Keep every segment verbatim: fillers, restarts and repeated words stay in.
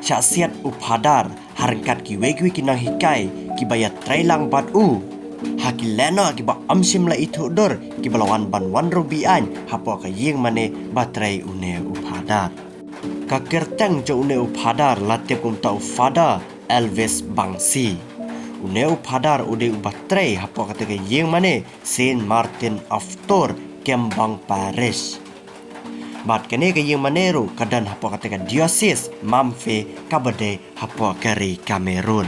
Shah siat u Phadar ha ryngkat kiwei kiwei ki nonghikai kiba ïatrei lang bad u ha ki lehnoh kiba ym shym la ithuh dur, kiba la wan ban wan ruh be-aiñ hapoh ka ïingmane ba trei une u Phadar. Ka kyrteng jong une u Phadar la tip kum uta u Father Elvis Banksi. Une u Phadar u dei uba trei hapoh kata ka ïingmane Saint Martin of Tours, Kembang Parish. Bad kane ka ïingmane ruh ka don hapoh kata ka diocese Mamfe kaba dei hapoh ka ri Cameroon.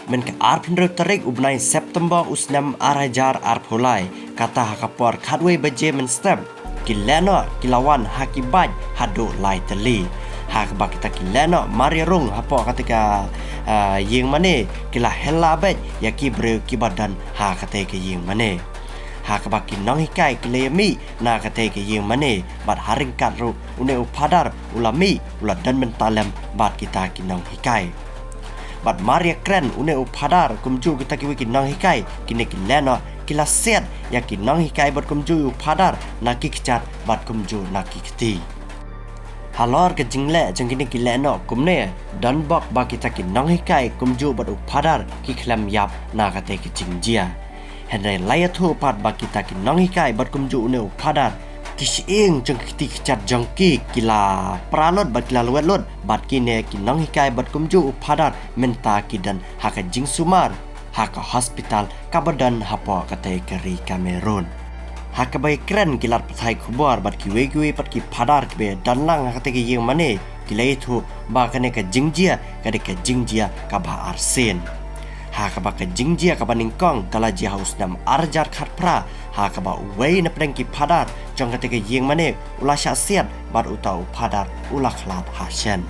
Myn ka arphew hynriew tarik u bnai September u snem ar hajar arphew lai, kata ha ka por khatwei baje mynstep, ki lehnoh ki la wan ha ki bike haduh lai tylli. Ha kaba kita ki lehnoh mar ïarung hapoh kata ka, ah, ïingmane ki la hela beit ïa ki briew kiba don ha kata ka ïingmane. Ha kaba ki nonghikai ki la ïamih na kata ka ïingmane, bad ha ryngkat ruh une u Phadar u la mih, u la don bynta lem bad kita ki nonghikai. Bad mar ïakren une u Phadar kumjuh kita kiwei ki nonghikai, kine ki lehnoh ki la siat ïa ki nonghikai bad kumjuh u Phadar na ki kjat bad kumjuh na ki kti. Halor ka jingleh jong kine ki lehnoh kumne, don bok ba kita ki nonghikai kumjuh bad u Phadar ki khlem ïap na kata ka jingjia. Hynrei la ïathuh pat ba kita ki nonghikai bad kumjuh une u Phadar, ki shyieng jong ki kti ki kjat jong ki ki la pra lut bad ki la lwet lut, bad kine ki nonghikai bad kumjuh u Phadar mynta ki don ha ka jingsumar ha ka hospital kaba don hapoh kata ka ri Cameroon. Ha kaba ïakren ki lad pathai khubor bad kiwei kiwei pat ki Phadar kiba don lang ha kata ka ïingmane, ki la ïathuh ba kane ka jingjia ka dei ka jingjia kaba arsien. Ha kaba ka jingjia kaba nyngkong ka la jia ha u snem ar hajar khatphra, ha kaba uwei na pdeng ki Phadar jong kata ka ïingmane u la shah siat bad uta u Phadar u la khlad ha shen.